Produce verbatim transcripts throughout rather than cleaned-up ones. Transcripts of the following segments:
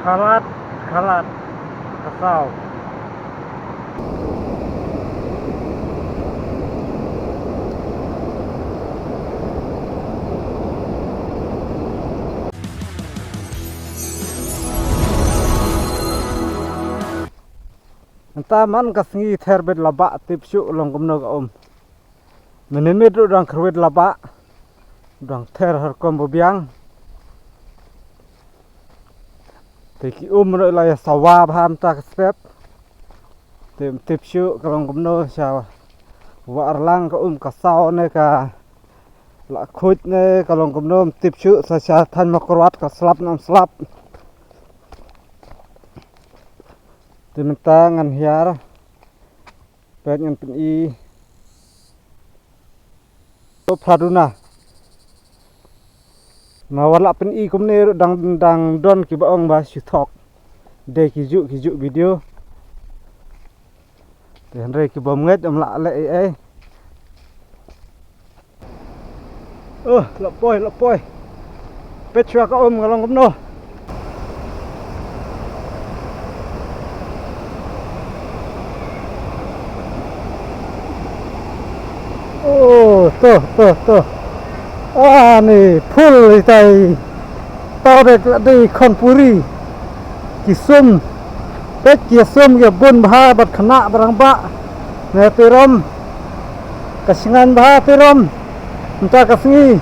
Khalat, khalat, ka saw. Mynta man ka sngi ther beit la bah, tip shuh long kumno ka um. Mynmiet ruh dang kyrwit la bah, dang ther ha rukom ba biang. Te ki um ruh la ïa sawa bha mynta ka step. Te ym tip shuh ka long kumno sha Wah Arlang ka um, ka saw ne ka la khuid ne ka long kumno ym tip shuh, sa sha thaiñ Mawkyrwat ka slap ne ym slap. Te mynta ngan hiar. Peit ngan pyni. To phra duna. Ma wat la pyni kumne ruh dang, dang don kiba ong ba shu thok. Dei ki juh ki juh video. Te hynrei ki bym ngeit ym lah leh ei ei. Oh, la poi, la poi. Peit shuwa ka um ka long kumno. Oh, to, to, to. Ah, ni full itai. Tau dei la dei khon puri. Ki sum. Peit ki sum ki bun bha bad khynnah bad rangbah. Ne Tirom. Ka shngain bha Tirom. Mynta ka sngi.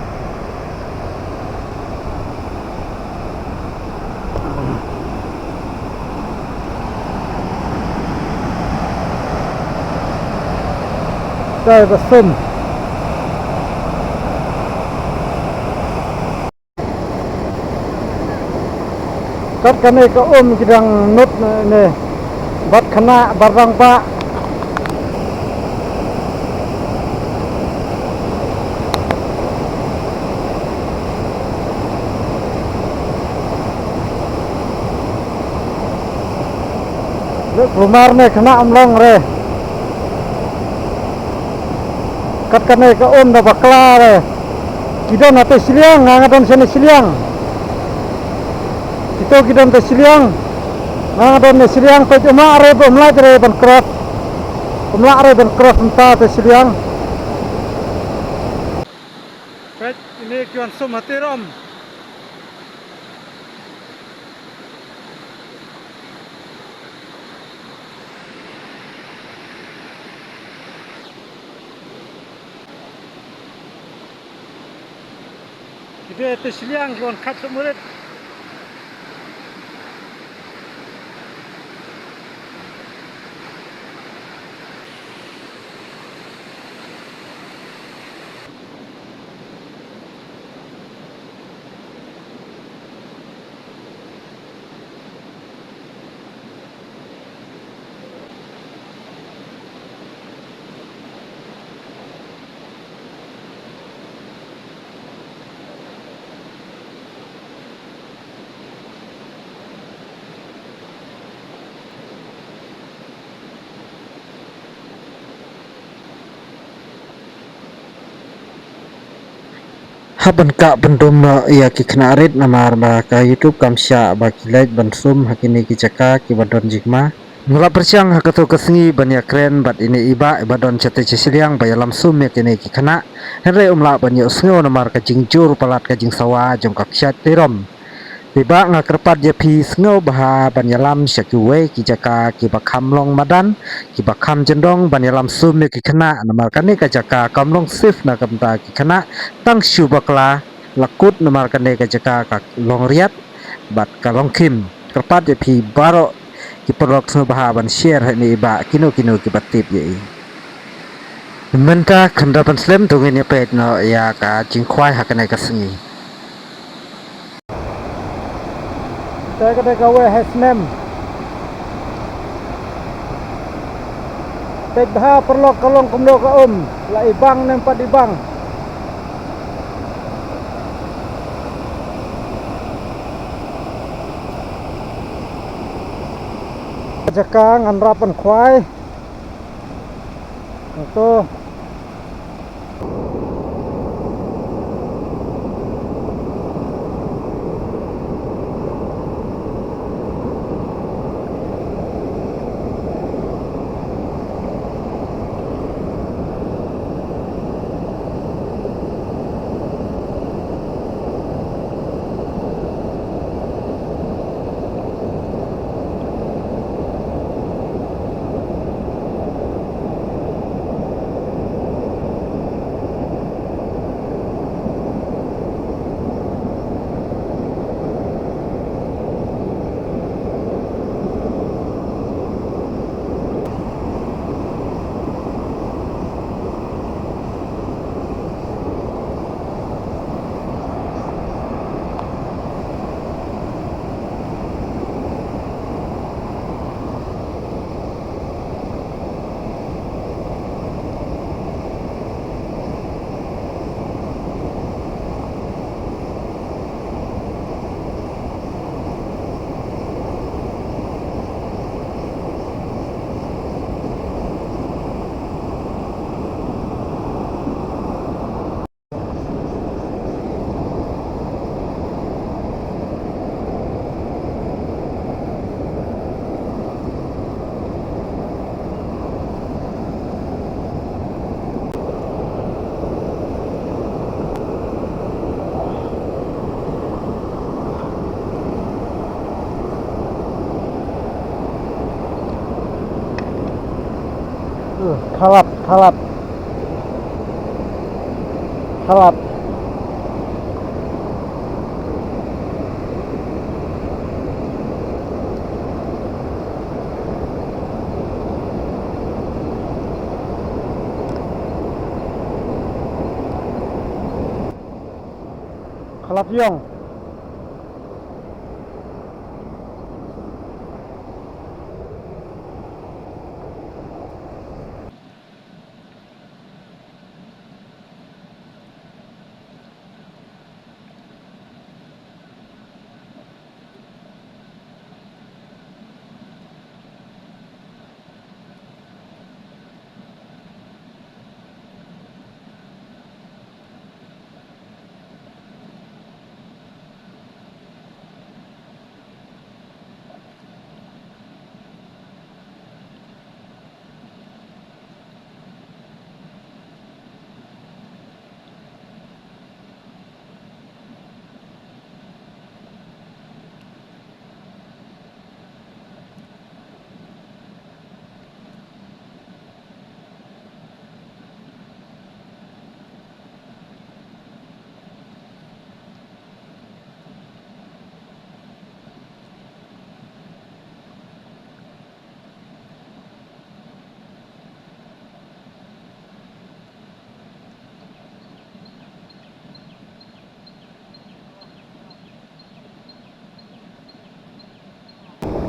Dei ba sum. Kat kane ka um ki dang nud ne, ne. Bad khynnah bad rangbah. Leh kulmar ne khynnah ym long re. Kat kane ka um da bakla re. Ki don hate shiliang, nga nga don shane shiliang. Kito ki don te shiliang. Nga nga don ne shiliang, peit um lah re, um lah re ban cross. Um lah re ban cross mynta te shiliang. Peit ine ki wan sum ha Tirom. Ki dei te shiliang ki wan khat sha murit. Hap ban kah pyndum noh ïa ki khynnah rit namar ba ka YouTube kam shah ba ki leit ban sum ha kine ki jaka kiba don jingma. Nga la pyrshang ha kato ka sngi ban ïakren bad ine i bah iba don shatei sha shiliang ba ïalam sum ïa kine ki khynnah. Hynrei um lah ban ïohsngew namar ka jingjur palat ka jingsawa jong ka kshaid Tirom. Te bah, nga kyrpad ïa phi sngewbha ban ïalam sha kiwei ki jaka kiba kham long madan, kiba kham jyndong ban ïalam sum ïa ki khynnah namar kane ka jaka kam long safe na ka bynta ki khynnah, tang shu bakla la kut namar kane ka jaka ka long riat bad ka long khim. Kyrpad ïa phi baroh ki paralok sngewbha ban share ha ine i bah, kino kino kiba tip ïa i. Mynta kynda ban slem to ngin ïa peit noh ïa ka jingkhwai ha kane ka sngi. Te ka dei kawei ha snem. Peit bha paralok ka long kumno ka um, la i bang ne em pat i bang. Jaka ngan rap ban khwai. Hangto. Khalat, khalat. Khalat. Khalat ïong.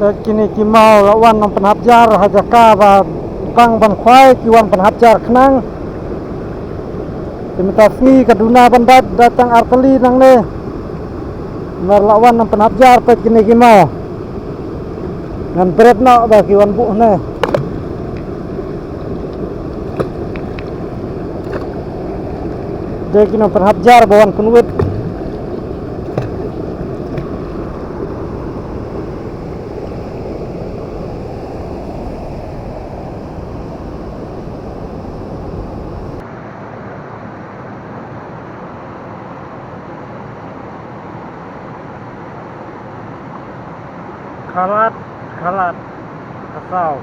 Te kine ki maw la wan nang pynhap jar ha jaka ba bang ban khwai ki wan pynhap jar khnang. Te mynta sngi ka duna ban bad da tang ar tylli nangne. Mar la wan nang pynhap jar peit kine ki maw. Ngan bret noh ba ki wan buh ne. Dei ki nang pynhap jar ba wan pynwit. Khalat, khalat, khasaw.